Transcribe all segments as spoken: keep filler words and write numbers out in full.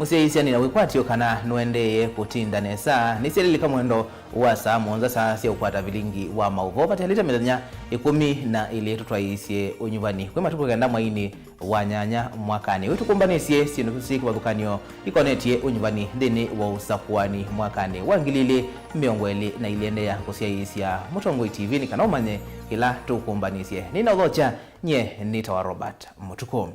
Syaisya nĩ na wĩkwatyo kana nũendee kũtinda nesa, nĩsyelilika mwendo wa saa mũonza saa sya ũkwata vilingi wa maũvoo. Vatialĩte mĩthenya ĩkũmi na ĩlĩ tũtwaĩĩsye ũnyuvani kwĩ matukũ kenda mweinĩ wa nyanya mwakanĩ ũyũ. Tũkũmbanĩsye syĩndũ syĩ kĩvathũkany'o ikonetye ũnyuvani nthĩnĩ wa ũsakũani mwakanĩ wa ngili ilĩ mĩongo ĩlĩ na ilĩ. Endeea kũsyaĩĩsya Mũtongoi T V nĩ kana ũmanye kĩla tũkũmbanĩsye. Nĩnaũthokya, nyie nĩtawa Robert Mũtukũ.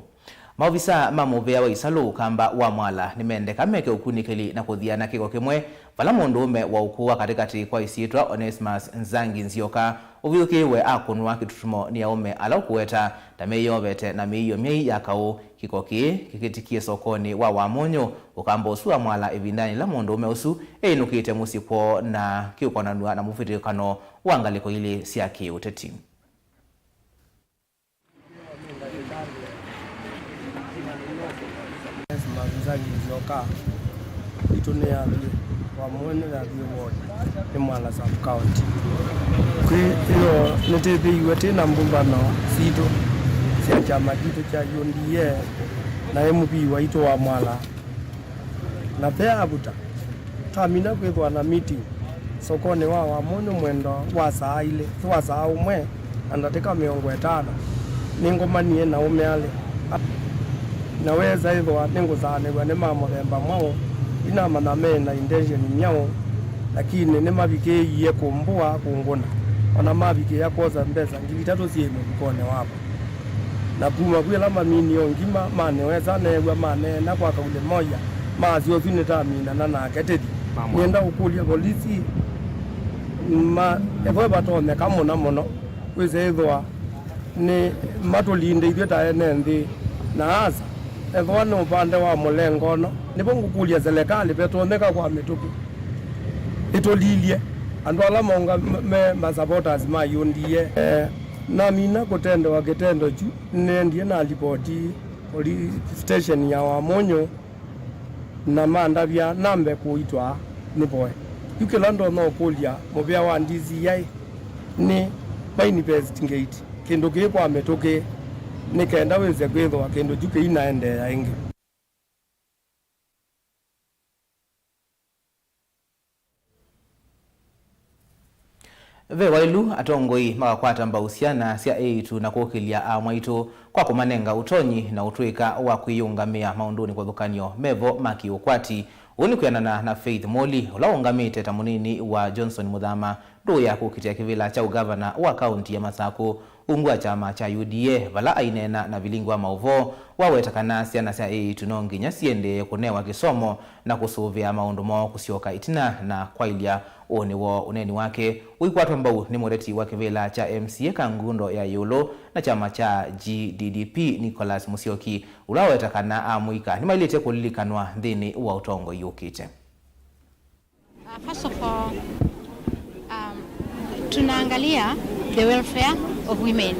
Maovisaa ma mũvĩa wa Isalũ Ũkamba wa Mwala nĩmendeka meke ũkunĩkĩli na kũthiana kĩko kĩmwe, vala mũndũũme wa ũkũũ wa katĩkatĩ kwa ĩsyĩtwa Onesmus Nzangi Nzioka ũvithũkĩĩwe akũnwa kĩtutumo nĩ aũme ala ũkũweta ta meyovete na mĩio myai ya kaũ. Kĩko kĩĩ kĩkĩtikie sokonĩ wa Wamunyũ, Ũkamba ũsu wa Mwala, ĩvindanĩ yĩla mũndũũme ũsu ĩinũkĩte mũsyĩ kwoo na kĩũkonanw'a na mũvĩtĩkano wa ngalĩko ilĩ sya kĩũteti. Manzangi Nzioka, itũ nĩyathie, Wamunyũ yathie ward, nĩ Mwala sub county. Kwĩ ĩyo nĩtĩthĩiwe twĩ na mbũmbano sitũ sya kyama kitũ kya U D A na M P waitũ wa Mwala. Na ve avuta, twamina kwĩthwa na meeting sokonĩ wa Wamunyũ mwendo wa saa ilĩ, ti wa saa ũmwe na ndatĩka mĩongo ĩtano. Nĩngomanie na ũme alĩ, na weesa ĩthwa nĩngũsaanĩw'a nĩ ma mũthemba mwaũ. Ndinamanya me na intention myaũ, lakini nĩmavikĩĩie kũmbũa, kũngũna, o na mavikĩĩa kwosa mbesa ngili itatũ syĩ mũvukonĩ wakwa. Na kuma kwĩ ĩla maminie o ngima, manĩwesa, neew'a maneena kwa kaulĩ moya, maasya, "Ũsu nĩtaminana nake, tĩthi." Nĩenda ũkũlya volisi, ma, ethwe vatonyeka mũno mũno, wĩse ĩthwa nĩ matũlinde ithyĩ ta ene nthĩ, na asa, ethwa nĩ ũvande wa mũlengo ũno, nĩvo ngũkũlya selekalĩ vetonyeka kwa mĩtũkĩ ĩtũlilye andũ ala maũnga-, me ma supporters ma U D A. Eh, namina kũtendewa kĩtendo kyu, nĩendie na livoti police station ya Wamunyũ, na mandavya nambe kũitwa nĩvoe. Yu kĩla ndonya ũkũlya mũvĩa wa D C I nĩ ma investigate kĩndũ kĩĩ kwa mĩtũkĩ, nĩ kenda wĩse kwĩthwa kĩndũ kyu kĩinaendeea ĩngĩ. Ve waĩlu, atongoi makakwata mbau syana sya eĩtu na kũkĩlya aamwaitũ kwa kũmanenga ũtonyi na ũtũĩka wa kwĩyĩũngamĩa maũndũnĩ kĩvathũkany'o mevo ma kĩũkwati. Ũu nĩ kwĩanana na Faith Moli, ũla ũũngamĩte ta mũnini wa Johnson Mũthama ndũũ ya kũkitĩa kĩvĩla kya ũgavana wa kaunti ya Masakũ. Ungu wa kyama kya U D A, vala aineena na vilingi wa maũvoo, waweta kana syana sya eĩtu no nginya siendee kũnewa kĩsomo na kũsũvĩa maũndũ moo kũsyoka ĩtina na kwaĩlya ũnĩ woo. Ũneeni wake ũikwatwa mbau nĩ mũteti wa kĩvĩla kya M C A Kangundo ya ĩũlũ na kyama kya G D D P, Nicholas Musyoki, ũla waweta kana amũika nĩmaĩlĩte kũlilikanwa nthĩnĩ wa ũtongoi ũkĩte. Uh, first of all, um, tunaangalia the welfare of women.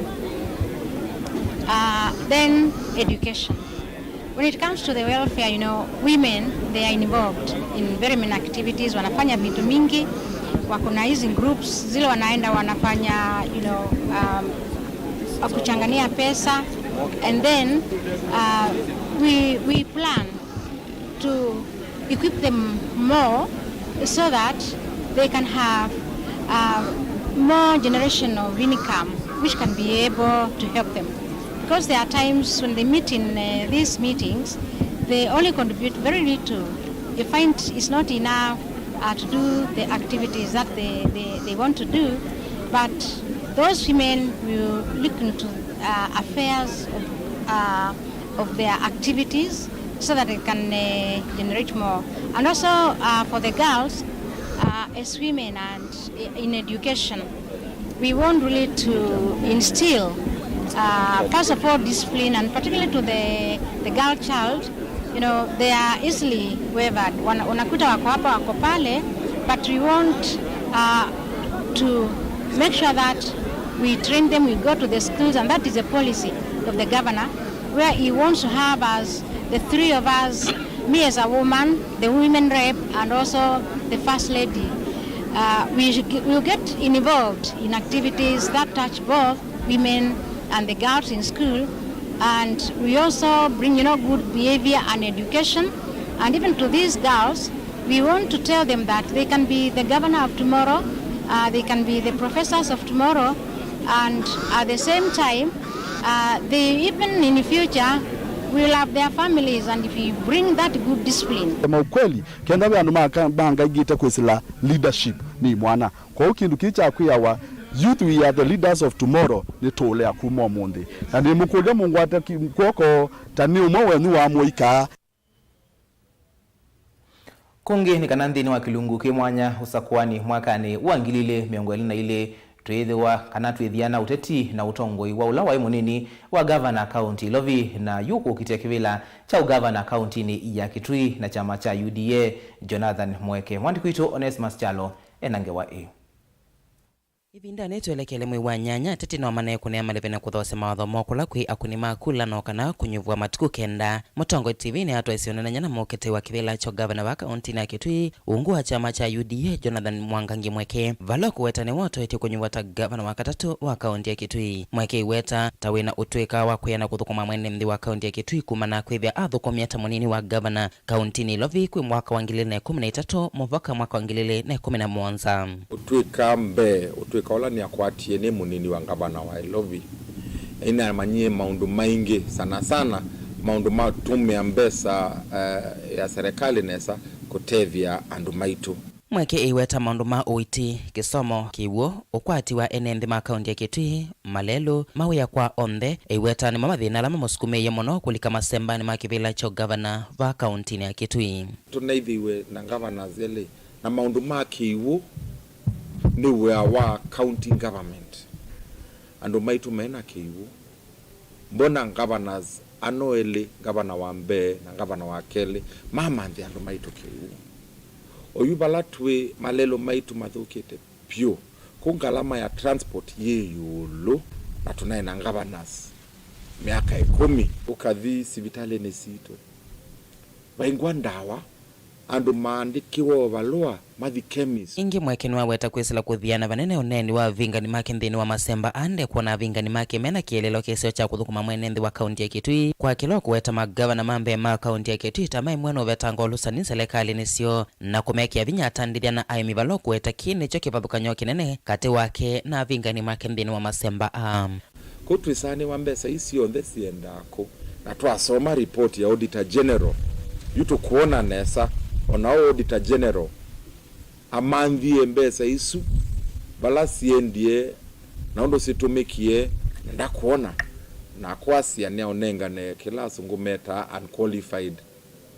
Uh, then education. When it comes to the welfare, you know, women, they are involved in very many activities, wanafanya vitu mingi, wako na hizi groups, zile wanaenda wanafanya, you know, um, kuchangania pesa, and then, uh, we, we plan to equip them more so that they can have, uh, more generation of income which can be able to help them. Because there are times when they meet in, uh, these meetings, they only contribute very little. You find it's not enough, uh, to do the activities that they, they, they want to do, but those women will look into, uh, affairs of, uh, of their activities so that it can, uh, generate more. And also, uh, for the girls, uh, as women and i-, in education, we want really to instill, uh, first of all, discipline, and particularly to the, the girl child, you know, they are easily wavered. Wana-, unakuta wako hapa, wako pale, but we want, uh, to make sure that we train them, we go to the schools, and that is a policy of the governor, where he wants to have us, the three of us, me as a woman, the women rep, and also the first lady. Uh, we should g-, we'll get involved in activities that touch both women and the girls in school, and we also bring, you know, good behavior and education, And even to these girls, we want to tell them that they can be the governor of tomorrow, uh, they can be the professors of tomorrow, and at the same time, uh, they even in future will have their families, and if you bring that good discipline. Kusema ukweli, kenda ve andũ maka-, mangaingĩte kwĩsĩla leadership nĩ imwana. Kwoou kĩndũ kĩĩ kya kwĩawa, "Youth, we are the leaders of tomorrow," nĩtũũlea kuma ũmũnthĩ. Na nĩmũkũlya mũngwate ki-, kw'oko ta nĩ ũmwe wenyu wa mũika. Kũngĩ nĩ kana nthĩnĩ wa kĩlungu kĩ mwanya ũsakũanĩ mwakanĩ wa ngili ilĩ mĩongo ĩlĩ na ilĩ, twĩĩthĩwa kana twĩthiana ũteti na ũtongoi wa ũla waĩ mũnini wa gavana kaunti Ilovi na yu kũkitĩa kĩvĩla kya ũgavana kauntinĩ ya Kitui na kyama kya U D A, Jonathan Mweke. Mwandĩki witũ Onesmus Kyalo ena ngewa ĩĩ. Ĩvindanĩ twelekele mwei wa nyanya, ateti no manekũnĩa malĩve na kũthoosya mawatho moo kũla kwĩ akũni ma kula no kana kũnyuvwa matukũ kenda. Mũtongoi T V nĩatwaisye ũneenany'a na mũkitĩi wa kĩvĩla kya ũgavana va kauntinĩ ya Kitui, ungu wa kyama kya U D A, Jonathan Mwangangi Mweke, vala ũkũweta nĩwe ũtoetye kũnyuvwa ta gavana wa katatũ wa kaunti ya Kitui. Mweke aiweta ta wĩna ũtw'ĩka wa kwĩana kũthũkũma mwene nthĩ wa kaunti ya Kitui kumana na kwĩthĩa athũkũmie ta mũnini wa gavana kauntinĩ Ilovi kwĩ mwaka wa ngili ilĩ na ĩkũmi na itatũ mũvaka mwaka wa ngili ilĩ na ĩkũmi na mũonza. Ũtw'ĩka mbee, ũtw'ĩka ũla nĩakwatie nĩ mũnini wa ngavana wa Ilovi, nĩnamanyie maũndũ maingĩ, sana sana maũndũ ma kũtũmĩa mbesa, eh, ya serikali nesa kũtethya andũ maitũ. Mweke aiweta maũndũ ma ũiiti, kĩsomo, kĩw'ũ, ũkwati wa ene nthĩ ma kaunti ya Kitui, malelũ, mawĩa kwa onthe, aiweta nĩmo mathĩna ala mamũsukumĩĩie mũno kũlika masembanĩ ma kĩvĩla kya ũgavana va kauntinĩ ya Kitui. Tũnaithĩiwe na governors elĩ, na maũndũ ma kĩw'ũ nĩ wĩa wa county government. Andũ maitũ me na kĩw'ũ. Mbona governors ano elĩ, ngavana wa mbee na ngavana wa kelĩ, mamanthĩa andũ maitũ kĩw'ũ? Oyu vala twĩ, malelũ maitũ mathũkĩte vyũ. Kũ ngalama ya transport yĩ ĩũlũ, na tũnaĩ na governors myaka ĩkũmi. Ũkathi sivitalĩnĩ sitũ, vaingwa ndawa, andũ maandĩkĩwa o valũa mathi chemist. Ĩngĩ Mweke nĩwaweta kwĩsĩla kũthiana vanene ũneeni wa avingani make nthĩnĩ wa masemba aa ndekwona avingani make mena kĩeleelo kĩseo kya kũthũkũma mwene nthĩ wa kaunti ya Kitui, kwa kĩla ũkũweta magavana ma mbee ma kaunti ya Kitui ta maimwe na ũvetanga ũlũsani nzelekalĩnĩ syoo na kũmekĩa vinya atandĩthya na aĩmi vala ũkũweta kĩĩ nĩkyo kĩvathũkany'o kĩnene katĩ wake na avingani make nthĩnĩ wa masemba aa. Kũu twĩsanĩwa mbesa ii syonthe siendaa kũ? Na twasoma report ya Auditor General, yu tũkwona nesa, o na Auditor General amanthie mbesa isu, vala siendie, na ũndũ sitũmĩkie, na ndakwona, na kwasya nĩaũnengane kĩla asũngũ metaa unqualified,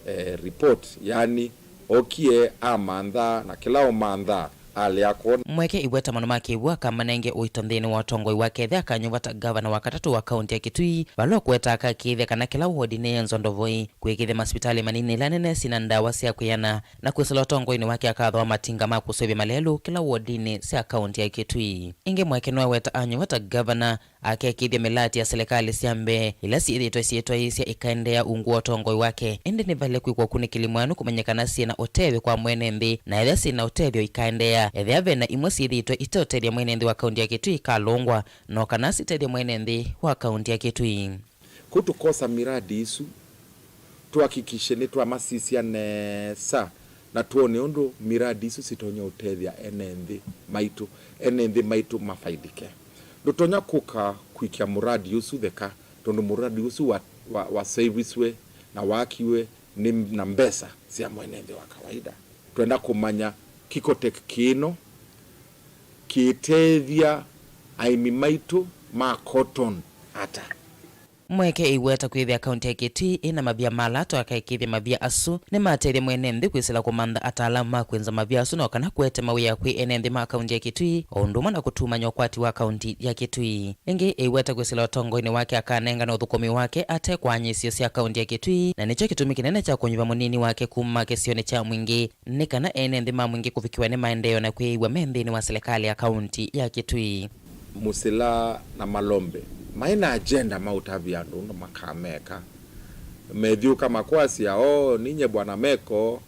eh, report, yaani, okie amantha, na kĩla ũmantha, alea kwona. Mweke aiweta maũndũ ma kĩw'ũ akamanenge ũito nthĩnĩ wa ũtongoi wake ethĩa akanyuva ta gavana wa katatũ wa kaunti ya Kitui, vala ũkũweta akakĩĩthya kana kĩla wodi nĩyenzwa ndovoi, kwĩkĩĩthya masivitalĩ manini ĩla nene syĩna ndawa sya kwĩana, na kwĩsĩla ũtongoinĩ wake akathoa matinga ma kũseũvya malelũ kĩla wodinĩ sya kaunti ya Kitui. Ĩngĩ Mweke nĩwaweta anyuva ta gavana, akekĩĩthya mĩlaati ya silikalĩ sya mbee ila syĩthĩĩtwe syĩtwaĩĩsya ikaendeea ungu wa ũtongoi wake, ĩndĩ nĩvaĩle kwĩkwa ũkunĩkĩli mwĩanu kũmanya kana syĩ na ũtethyo kwa mwene nthĩ, na ethĩa syĩ na ũtethyo ikaendeea. Ethĩa ve na imwe syĩthĩĩtwe iteũtethya mwene nthĩ wa kaunti ya Kitui ikalũngwa, no kana sitethye mwene nthĩ wa kaunti ya Kitui. Kũu tũkosa miradi isu, tũhakikishe nĩtwamasisya nesa na twone ũndũ miradi isu sitonya ũtethya ene nthĩ maitũ, ene nthĩ maitũ mafaidike. Ndũtonya kũka kwĩkĩa muradi ũsu theka, tondũ muradi ũsu wa, wa, waseviswe na waakiwe nĩ, na mbesa sya mwene nthĩ wa kawaida. Twenda kũmanya Kikotech kĩno kĩtethya aĩmi maitũ ma cotton ata. Mweke aiweta kwĩthĩa kaunti ya Kitui ĩna mavia ma lato akaĩkĩĩthya mavia asu nĩmatethya mwene nthĩ kwĩsĩla kũmantha ataalamu ma kwĩnza mavia asu no kana kũete mawĩa kwĩ ene nthĩ ma kaunti ya Kitui, o ũndũ ũmwe na kũtumany'a ũkwati wa kaunti ya Kitui. Ĩngĩ aiweta kwĩsĩla ũtongoinĩ wake akanengane ũthũkũmi wake ate kwa nyĩsio sya kaunti ya Kitui, na nĩkyo kĩtumi kĩnene kya kũnyuva mũnini wake kuma kĩsionĩ kya Mwingĩ, nĩ kana ene nthĩ ma Mwingĩ kũvikiwa nĩ maendeeo na kwĩĩw'a me nthĩnĩ wa silikalĩ ya kaunti ya Kitui. Musila na Malombe maĩ na agenda maũtavya andũ ũndũ makameka. Methyũka makwasya, "Oh, ninye Bwana Meko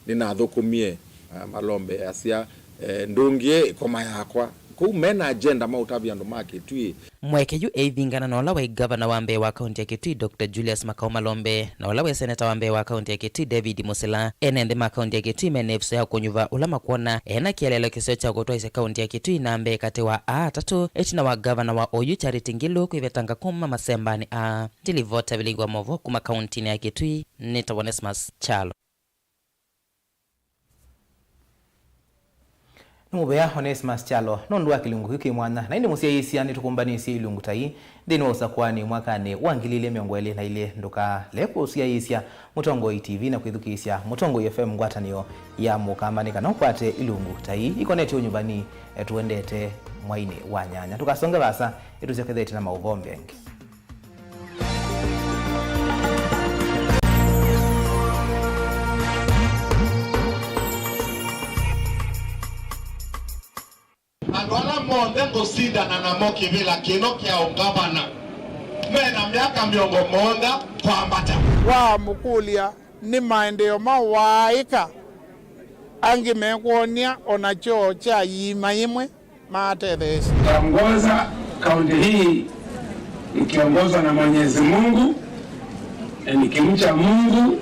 nĩnathũkũmie." Ah, Malombe asya, eh, "Ndũngĩe ĩkoma yakwa, Kũu me na agenda ma ũtavya andũ ma Kitui. Mweke yu eivingana na ũla waĩ ngavana wa mbee wa kaunti ya Kitui, Doctor Julius Makau Malombe, na ũla waĩ seneta wa mbee wa kaunti ya Kitui, David Musila. Ene nthĩ ma kaunti ya Kitui mena ĩvuso ya kũnyuva ũla makwona ena kĩeleelo kĩseo kya kũtwaĩsya kaunti ya Kitui na mbee katĩ wa aa atatũ, ĩtina wa ngavana wa oyu Charity Ngilu kwĩvetanga kuma masembanĩ aa. Ndilivota vilingwa movo kuma kauntinĩ ya Kitui, nĩtawa Onesmus Kyalo. Nĩ mũvea Onesmus Kyalo nũndũ wa kĩlungu kĩu kĩ mwanya. Na ĩndĩ mũsyaĩĩsya, nĩtũkũmbanĩsye ilungu ta ii nthĩnĩ wa ũsakũani mwakanĩ wa ngili ilĩ mĩongo ĩlĩ na ilĩ. Ndũkaleke kũsyaĩĩsya Mũtongoi T V na kwĩthukĩĩsya Mũtongoi F M ngwatanĩo ya Mũkamba nĩ kana ũkwate ilungu ta ii ikonetye ũnyuvani, eh, tũendete mwainĩ wa nyanya. Ndũkasonge vaasa, ĩtũsyoke ĩtina na maũvoo mbee angĩ. Andũ ala monthe ngũsindana namo kĩvĩla kĩno kya ũngavana me na myaka mĩongo mũonza kwambata. Wamũkũlya nĩ maendeeo ma waaĩka, angĩ mekwony'a o na kyoo kya iima yĩmwe. Matetheesye. Taongoza kaunti hii ikiongozwa na Mwenyezi Mungu, na nikimcha Mungu.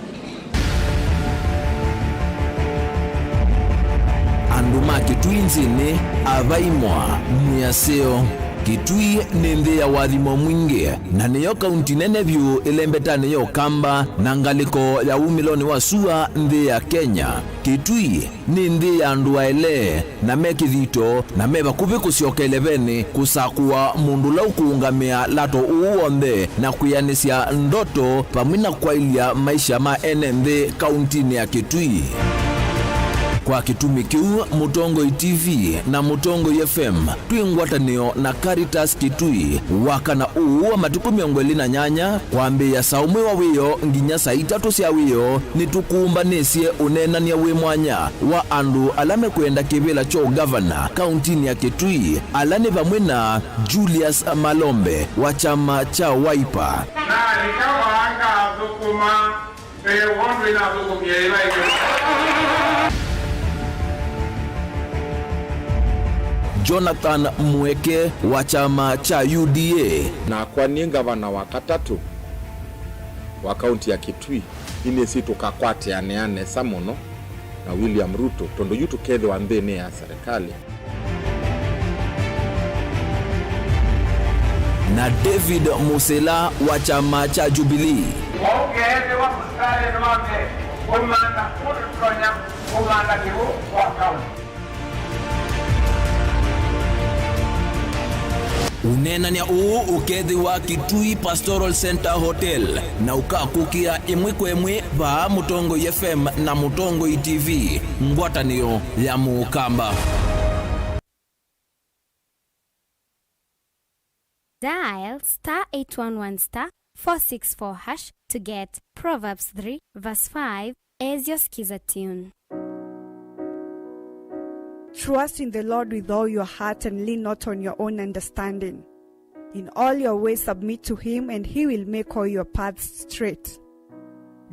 Andũ ma Kitui nzĩnĩ, avaimwa, mwĩaseo. Kitui nĩ nthĩ ya wathimo mwingĩ, na nĩyo kaunti nene vyũ ĩlembetanĩ ya Ũkamba na ngalĩko ya umĩlonĩ wa sua nthĩ ya Kenya. Kitui nĩ nthĩ ya andũ aele na me kĩthito, na me vakuvĩ kũsyoka ĩlevenĩ kũsakũa mũndũ ũla ũkũũngamĩa lato ũũ w'onthe na kwĩanĩsya ndoto vamwe na kwaĩlya maisha ma ene nthĩ kauntinĩ ya Kitui. Kwa kĩtumi kĩu, Mũtongoi T V na Mũtongoi F M twĩ ngwatanĩo na Caritas Kitui. Wakana ũũ wa matukũ mĩongo ĩlĩ na nyanya, kwambĩĩa saa ũmwe wa wĩoo nginya saa itatũ sya wĩoo, nĩtũkũmbanĩsye ũneenany'a wĩ mwanya wa andũ ala mekwenda kĩvĩla kya ũngavana kauntinĩ ya Kitui, ala nĩ vamwe na Julius Malombe wa kyama kya Wiper. Na nĩ kama anga athũkũma. Mbee woo ndwĩnathũkũmie ĩla ĩngĩ. Jonathan Mweke wa kyama kya U D A. Nakwa nĩ ngavana wa katatũ wa kaunti ya Kitui, nĩnĩsĩ tũkakwatĩanĩa nesa mũno na William Ruto, tondũ yu tũkethĩwa nthĩnĩ ya serikali. Na David Musila wa kyama kya Jubilee. Ũkeethĩwa mũsikalĩnĩ wa mbee kũmantha ũndũ tũtonya kũmantha kĩw'ũ kwa kaunti. Ũneenany'a ũũ ũkethĩwa Kitui Pastoral Center Hotel na ũkakũkĩa ĩmwe kwa ĩmwe vaa Mũtongoi F M na Mũtongoi T V, ngwatanĩo ya Mũkamba. Dial star eight one one star four six four hash to get Proverbs three verse five as your Skiza tune. Trust in the Lord with all your heart and lean not on your own understanding. In all your ways submit to him, and he will make all your paths straight.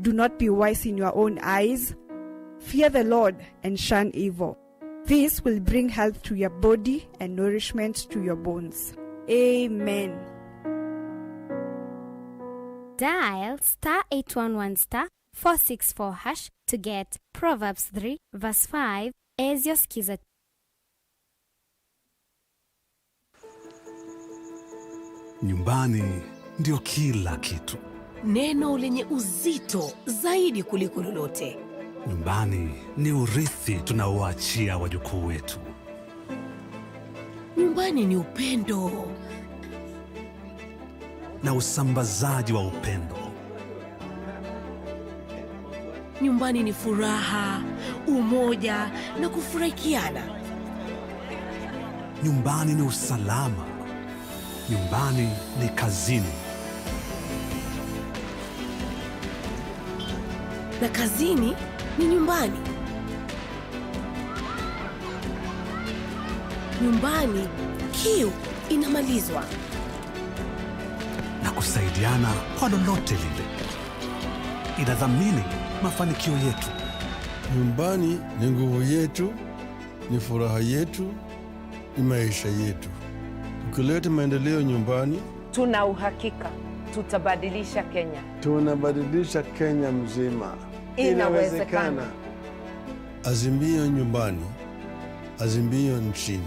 Do not be wise in your own eyes. Fear the Lord and shun evil. This will bring health to your body and nourishment to your bones. Amen. Dial star eight one one star four six four hash to get Proverbs three verse five as your Skiza. Nyumbani ndio kila kitu. Neno lenye uzito zaidi kuliko lolote. Nyumbani ni urithi tunaoachia wajukuu wetu. Nyumbani ni upendo. Na usambazaji wa upendo. Nyumbani ni furaha, umoja na kufurahikiana. Nyumbani ni usalama. Nyumbani ni kazini. Na kazini ni nyumbani. Nyumbani, kiu inamalizwa. Na kusaidiana kwa lolote lile inadhamini mafanikio yetu. Nyumbani ni nguvu yetu, ni furaha yetu, ni maisha yetu. Tukileta maendeleo nyumbani, tuna uhakika tutabadilisha Kenya. Tunabadilisha Kenya mzima. Inawezekana. Azimio nyumbani, Azimio nchini.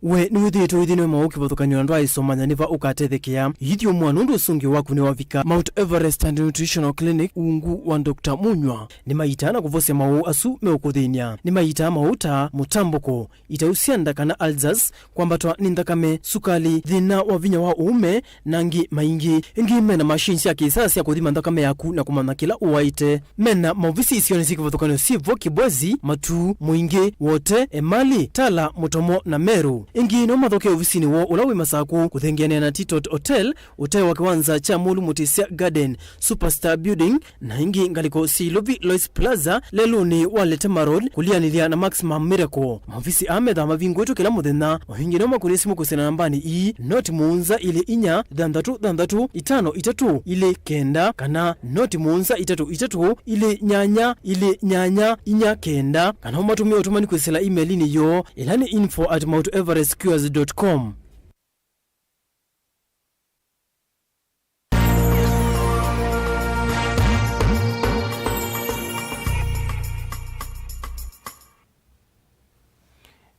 We nĩwĩthĩĩtwe ũithĩnĩwe maũũ kĩvathũkany'o na ndwaaĩsomanya nĩ va ũkatethekea? Ithyũmũa nũndũ ũsũngĩo waku nĩwavika. Mount Everest and Nutritional Clinic, ungu wa Doctor Munywa, nĩmaitaa na kũvosya maũũ asu meũkũthĩny'a. Nĩmaitaa maũũ ta mũtambũko, itau sya nda kana ulcers, kwambatwa nĩ nthakame, sukali, thĩna wa vinya wa ũũme, na angĩ maingĩ. Ĩngĩ mena machine sya kĩsaa sya kũthima nthakame yaku na kũmanya kĩla ũwaĩte. Mena maovisi isionĩ syĩ kĩvathũkany'o syĩ vo Kibwezi, Matuu, Mũingĩ, Wote, Emali, Tala, Mũtomo na Meru. Ĩngĩ no mathokee ovisinĩ woo ũla wĩ Masakũ, kũthengeanĩa na Titot Hotel, ũtee wa kĩwanza kya Mũlu Mũtĩsya Garden, Superstar Building, na ĩngĩ ngalĩko syĩ Ilovi Lois Plaza, lelũnĩ wa Letema Road, kũlianĩlya na Maximum Miracle. Maovisi aa methaa mavingũĩtwe kĩla mũthenya. O ĩngĩ no makũnĩe simũ kwĩsĩla nambanĩ ii, noti mũonza ilĩ inya, thanthatũ thanthatũ, itano itatũ, ilĩ kenda, kana noti mũonza itatũ itatũ, ilĩ nyanya, ilĩ nyanya, inya kenda, kana ũmatũmĩe ũtũmani kwĩsĩla email-inĩ yoo, ĩla nĩ info at mount everest cures dot com.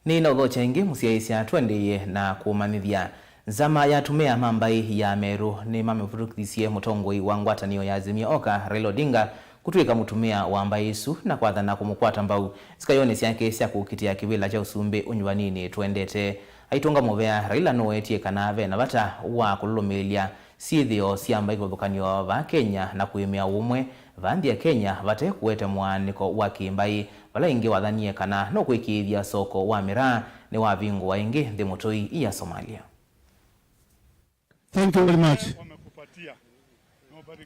Nĩnaũthokya ĩngĩ, mũsyaĩĩsya, tũendeeye na kũmanyĩthya. Nzama ya atumĩa ma mbaĩ ya Meru nĩmamĩvĩtũkithisye mũtongoi wa ngwatanĩo ya Azimio Oka, Raila Odinga, kũtw'ĩka mũtumĩa wa mbaĩ ĩsu na kwathana kũmũkwata mbau sikayonĩ syake sya kũkitĩa kĩvĩla kya ũsumbĩ ũnyuvaninĩ tũendete. Aitũnga mũvea, Raila nũwetie kana ve na vata wa kũlũlũmĩĩlya syĩthĩo sya mbaĩ kĩvathũkany'o vaa Kenya na kũĩmĩa ũũmwe vaa nthĩ ya Kenya vate kũete mũaanĩko wa kĩ-mbaĩ, vala ĩngĩ wathanie kana nũkwĩkĩĩthya soko wa mĩraa nĩwavingũwa ĩngĩ nthĩ mũtũi ya Somalia. Thank you very much.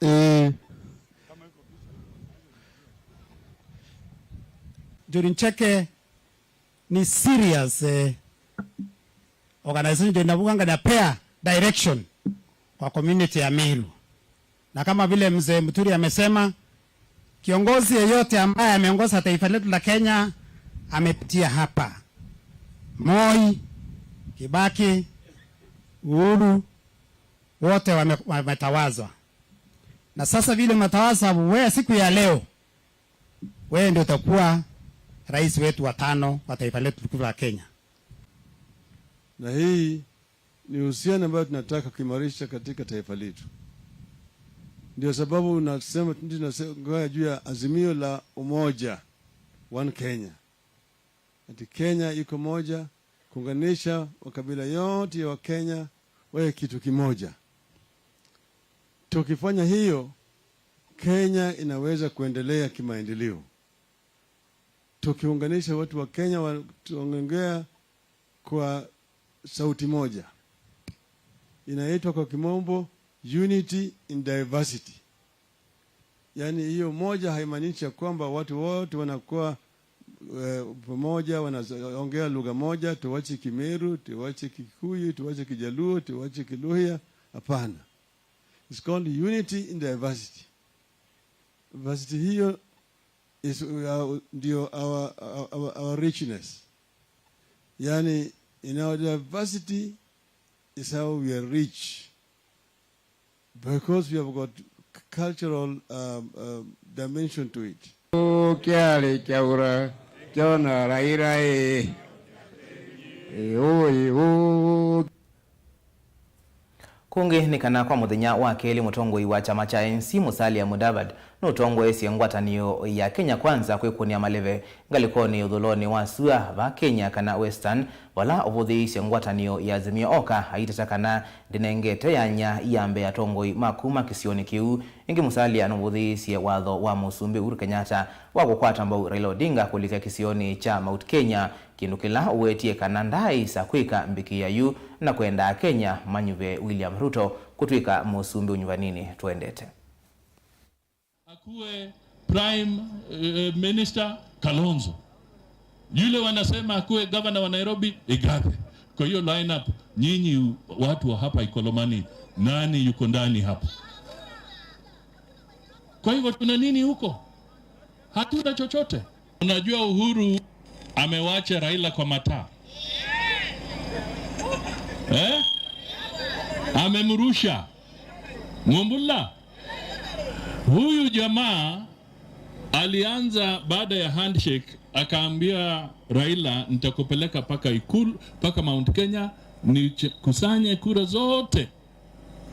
Eh, Njuri Ncheke ni serious, eh, organization ndio inavuga ngana pea direction kwa community ya Meru. Na kama vile mzee Muturi amesema, kiongozi yeyote ambaye ameongoza taifa letu la Kenya amepitia hapa. Moi, Kibaki, Uhuru, wote wame-, wametawazwa. Na sasa vile umetawazwa wewe siku ya leo, wewe ndio utakuwa rais wetu wa tano wa taifa letu tukufu la Kenya. Na hii ni uhusiano ambayo tunataka kuimarisha katika taifa letu. Ndio sababu nasema, ndio naongea juu ya azimio la umoja, One Kenya. Ati Kenya iko moja, kuunganisha makabila yote ya Wakenya wawe kitu kimoja. Tukifanya hiyo, Kenya inaweza kuendelea kimaendeleo. Tukiunganisha watu wa Kenya wa-, tuongea kwa sauti moja. Inaitwa kwa kimombo unity in diversity. Yaani, hiyo moja haimaanishi ya kwamba watu wote wanakuwa, eh, pamoja, wanaongea lugha moja, tuwache Kimeru, tuwache Kikuyu, tuwache Kijaluo, tuwache Kiluhya. Hapana. It's called unity in diversity. Diversity hiyo is, uh, ndio our, our, our, our richness. Yaani, in our diversity is how we are rich. Because we have got c-, cultural, um, um, dimension to it. Kĩalĩ kyaura kyona Raila ĩ. Ĩ, ũ, ĩ, ũ. Kũngĩ nĩ kana kwa mũthenya wa kelĩ mũtongoi wa kyama kya A N C Musalia Mudavadi nũtongoesye ngwatanĩo ya Kenya Kwanza kwĩkũnĩa maleve ngalĩkonĩ ũthũlonĩ wa sua va Kenya kana Western, vala ũvũthĩĩisye ngwatanĩo ya Azimio Oka aiteta kana ndĩnengete yanya ya mbee atongoi ma kuma kĩsionĩ kĩu. Ĩngĩ Musalia nũvũthĩĩisye watho wa Mũsumbĩ Uhuru Kenyatta wa kũkwata mbau Raila Odinga kũlikya kĩsionĩ kya Mount Kenya, kĩndũ kĩla ũwetie kana ndaaĩsa kwĩka mbĩkĩĩa yu na kwenda Akenya manyuve William Ruto kũtw'ĩka mũsumbĩ ũnyuvaninĩ tũendete. Akuwe Prime, eh, Minister Kalonzo. Yule wanasema akuwe governor wa Nairobi, Igathe. Kwa hiyo lineup, nyinyi watu wa hapa Ikolomani, nani yuko ndani hapa? Kwa hivyo tuna nini huko? Hatuna chochote. Unajua Uhuru amewacha Raila kwa mataa. Eh? Amemrusha. Mumbula. Huyu jamaa alianza baada ya handshake, akaambia Raila, "Nitakupeleka paka Ikulu, paka Mount Kenya, nikusanye kura zote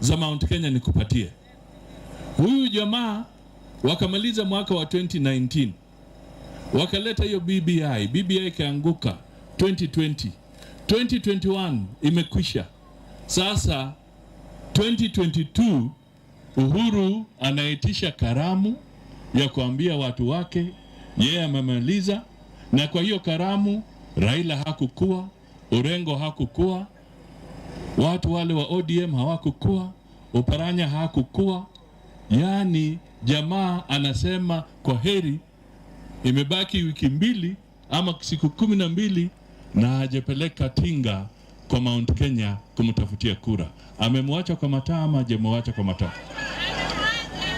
za Mount Kenya nikupatie." Huyu jamaa wakamaliza mwaka wa twenty nineteen. Wakaleta hiyo B B I, B B I ikaanguka twenty twenty. Twenty twenty-one imekwisha. Sasa twenty twenty-two Uhuru anaitisha karamu ya kuambia watu wake yeye amemaliza, na kwa hiyo karamu Raila hakukuwa, Orengo hakukuwa, watu wale wa O D M hawakukuwa, Oparanya hakukuwa. Yaani jamaa anasema kwa heri, imebaki wiki mbili ama siku kumi na mbili na hajapeleka Tinga kwa Mount Kenya kumtafutia kura. Amemwacha kwa mataa ama hajamwacha kwa mataa?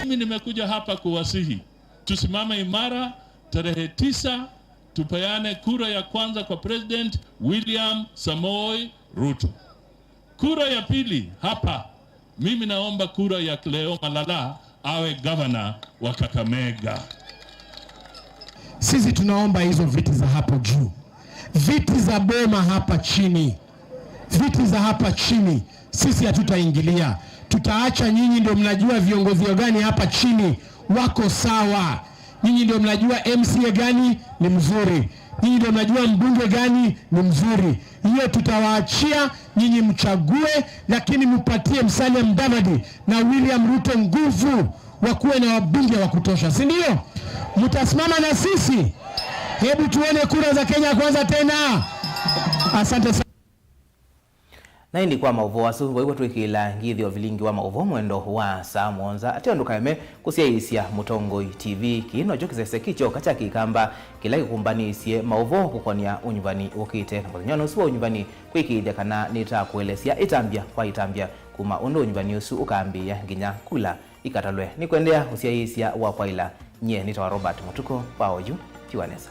Mimi nimekuja hapa kuwasihi, tusimame imara, tarehe tisa tupeane kura ya kwanza kwa President William Samoei Ruto. Kura ya pili hapa, mimi naomba kura ya Cleo Malala awe gavana wa Kakamega. Sisi tunaomba hizo viti za hapo juu, viti za Boma hapa chini, viti za hapa chini, sisi hatutaingilia. Tutaacha nyinyi ndio mnajua viongozi gani hapa chini wako sawa. Nyinyi ndio mnajua M C A gani ni mzuri. Nyinyi ndio mnajua mbunge gani ni mzuri. Hiyo tutawaachia nyinyi mchague, lakini mpatie Musalia Mudavadi na William Ruto nguvu, wakuwe na wabunge wa kutosha, si ndio? Mtasimama na sisi? Hebu tuone kura za Kenya Kwanza tena. Asante sana. Na ĩndĩ kwa maũvoo asu, vau twĩkĩĩla ngĩthyo vilingi wa maũvoo mwendo wa saa mũonza. Ate ũndũ kaeme kũsyaĩĩsya Mũtongoi T V. Kĩĩ nokyo kĩsese kĩ kyoka kya Kĩkamba kĩla kĩkũmbanĩĩsye maũvoo kũkonĩa ũnyuvani ũkĩte. Na mũthenyanĩ ũsu wa ũnyuvani, kwĩkĩĩthya kana nĩtakũelesya ĩtambya kwa ĩtambya kuma ũndũ ũnyuvani ũsu ũkambĩĩa nginya kula ikatalwe. Nĩkwendea ũsyaĩĩsya wa kwaĩla, nyie nĩtawa Robert Mũtuko wa oyu. Tiwa nesa.